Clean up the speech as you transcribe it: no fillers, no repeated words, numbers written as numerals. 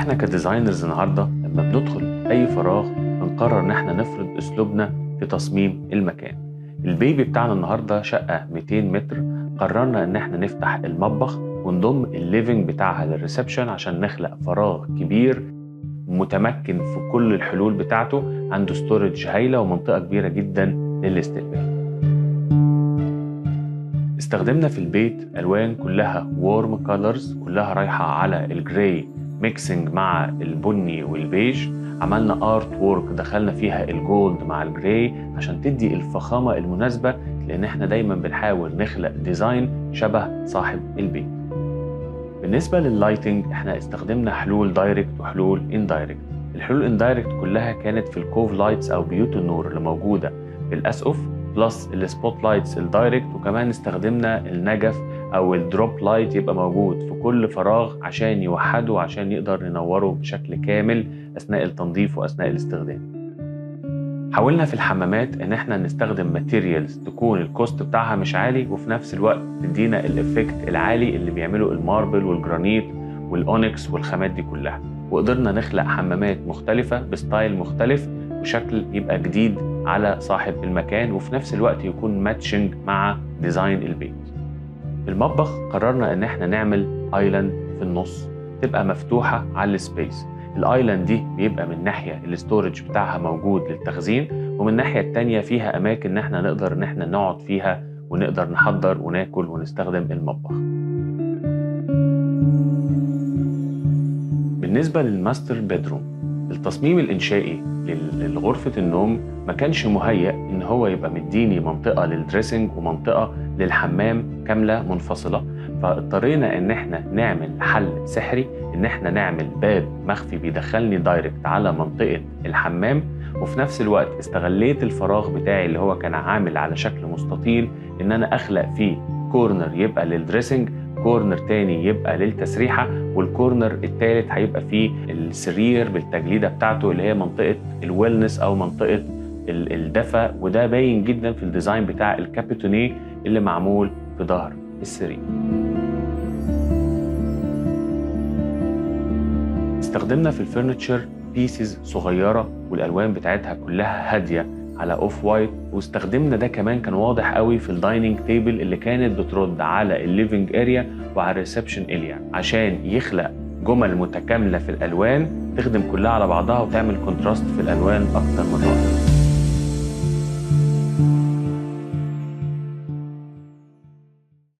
احنا ك designers النهارده لما بندخل اي فراغ بنقرر ان احنا نفرض اسلوبنا في تصميم المكان. ال baby بتاعنا النهارده شقه 200 متر، قررنا ان احنا نفتح المطبخ ونضم ال living بتاعها لل reception عشان نخلق فراغ كبير متمكن في كل الحلول بتاعته، عنده storage هايلة ومنطقة كبيرة جدا للاستقبال. استخدمنا في البيت الوان كلها warm colors، كلها رايحة على ال gray mixing مع البني والبيج. عملنا artwork دخلنا فيها ال gold مع ال gray عشان تدي الفخامة المناسبه، لان احنا دايما بنحاول نخلق design شبه صاحب البيت. بالنسبة لل lighting احنا استخدمنا حلول direct وحلول indirect. الحلول indirect كلها كانت في ال cove lights او بيوت النور اللي موجودة في الاسقف، plus ال spot lights ال direct، وكمان استخدمنا النجف او ال drop light يبقى موجود في كل فراغ عشان يوحده وعشان يقدر ينوره بشكل كامل اثناء التنظيف واثناء الاستخدام. حاولنا في الحمامات ان احنا نستخدم materials تكون ال cost بتاعها مش عالي وفي نفس الوقت تدينا ال effect العالي اللي بيعمله ال marble والجرانيت وال onyx والخامات دي كلها، وقدرنا نخلق حمامات مختلفة ب style مختلف وشكل يبقى جديد على صاحب المكان، وفي نفس الوقت يكون matching مع design البيت. في المطبخ قررنا ان احنا نعمل island في النص تبقى مفتوحة على ال space. ال island دي بيبقى من ناحية ال storage بتاعها موجود للتخزين، ومن الناحية التانية فيها اماكن ان احنا نقدر ان احنا نقعد فيها ونقدر نحضر وناكل ونستخدم المطبخ. بالنسبة لل master bedroom، التصميم الانشائي لغرفة النوم ما كانش مهيأ ان هو يبقى مديني منطقة لل dressing ومنطقة للحمام كاملة منفصلة، فاضطرينا ان احنا نعمل حل سحري، ان احنا نعمل باب مخفي بيدخلني direct على منطقة الحمام، وفي نفس الوقت استغليت الفراغ بتاعي اللي هو كان عامل على شكل مستطيل ان انا اخلق فيه corner يبقى لل dressing، corner تاني يبقى للتسريحة، وال corner التالت هيبقى فيه السرير بالتجليدة بتاعته اللي هي منطقة ال wellness او منطقة الدفا، وده باين جدا في ال design بتاع الكابيتونيه اللي معمول في ظهر السرير. استخدمنا في ال furniture pieces صغيرة والألوان بتاعتها كلها هادية على off white، واستخدمنا ده كمان كان واضح قوي في ال dining table اللي كانت بترد على ال living area وعلى ال reception area عشان يخلق جمل متكاملة في الألوان تخدم كلها على بعضها وتعمل contrast في الألوان أكتر من رائع.